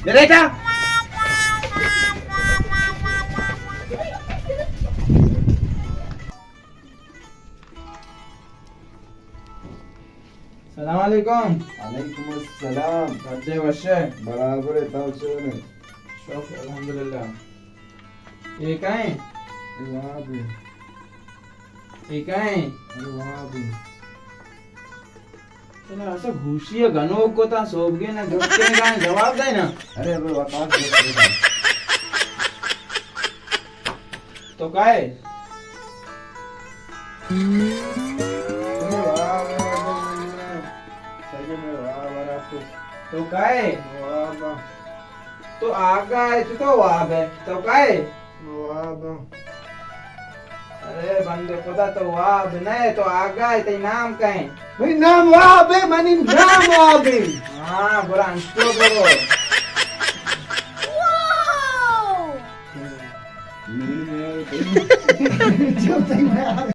جنیٹا۔ سلام علیکم۔ وعلیکم السلام۔ رب دے وش ئے۔ برابر ئے، تو چون ئے؟ شکر الحمدللہ۔ اے کئے؟ اے واب ئے۔ اے کئے؟ اے واب ئے۔ ترا اسا گوشی ءَ گنوک کتاں، سوبگین ءَ جست کنگا ایں، جواب دئے نا۔ ارے ابے وقاص جست کنگا۔ تو کئے؟ تو کئے؟ تو آگا ئے، تو، تو واب ئے۔ تو کئے؟ واب۔ ارے بندے خدا، تو واب نہ ئے، تو آگا ئے، تئی نام کئے؟ منی نام واب ئے، منی نام واب ئے۔ ہاں، برا انچو برو۔